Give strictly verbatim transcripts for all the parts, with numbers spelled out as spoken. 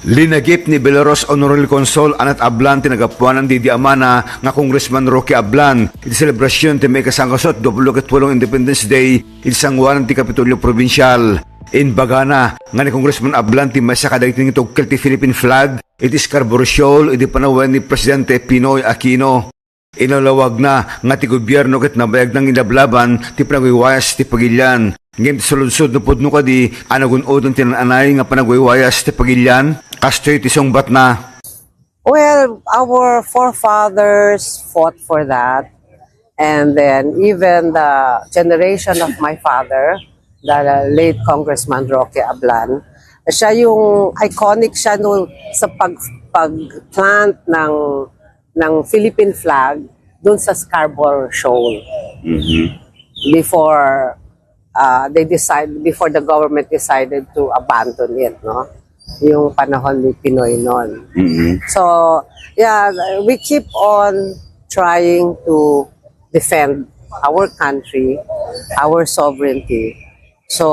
Linagip ni Belarus Honorary Consul Annette Ablan ti nagapuanan idi amana nga Congressman Roque Ablan iti selebrasion ti maikasangasangaso ket dua puluh ket walong Independence Day iti sangoanan ti Kapitolyo Probinsial. Imbagana nga ni Congressman Ablan ti maysa kadagiti nangitugkel ti Philippine flag iti Scarborough Shoal idi panawen ni Presidente Pinoy Aquino. Inalawagna nga ti gobierno ket nabayagna nga inlablaban ti panagwaywayas ti pagilian. Ngem ti saludsod no pudno kadi a nagun-odan ti naan-anay nga panagwaywayas ti pagilian? Kastoy ti sungbatna. Well, our forefathers fought for that. And then even the generation of my father, the late Congressman Roque Ablan, siya yung iconic siya no, sa pag, pag-plant ng, ng Philippine flag doon sa Scarborough Shoal Mhm. before uh, they decide before the government decided to abandon it, no? Yung panahon ni Pinoy noon. Mhm. So, yeah, we keep on trying to defend our country, our sovereignty. So,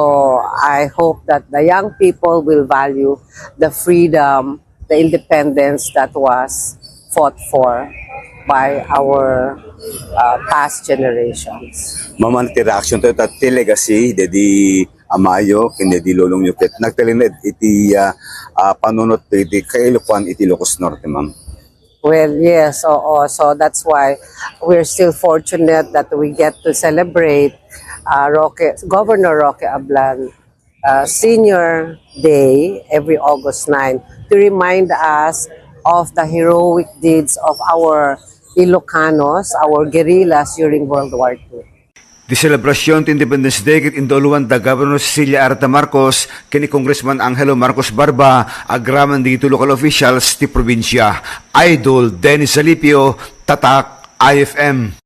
I hope that the young people will value the freedom, the independence that was fought for by our uh, past generations. Mama, ti reaction to, ta ti legacy, dedi amayo, ken dedi lolongyo, ket nagtalinaed iti, ah, ah, panunot iti kailokuan iti Ilocos Norte, ma'am. Well, yes, oo. So that's why we're still fortunate that we get to celebrate uh, Roque, Governor Roque Ablan uh, Senior Day every August nine to remind us of the heroic deeds of our Ilocanos, our guerrillas during World War two. Ti selebrasion ti Independence Day ket indauluan da Governor Cecilia Arta Marcos ken ni Congressman Angelo Marcos Barba agraman dagiti local officials ti probinsia. Idol Dennis Zalipio, Tatak I F M.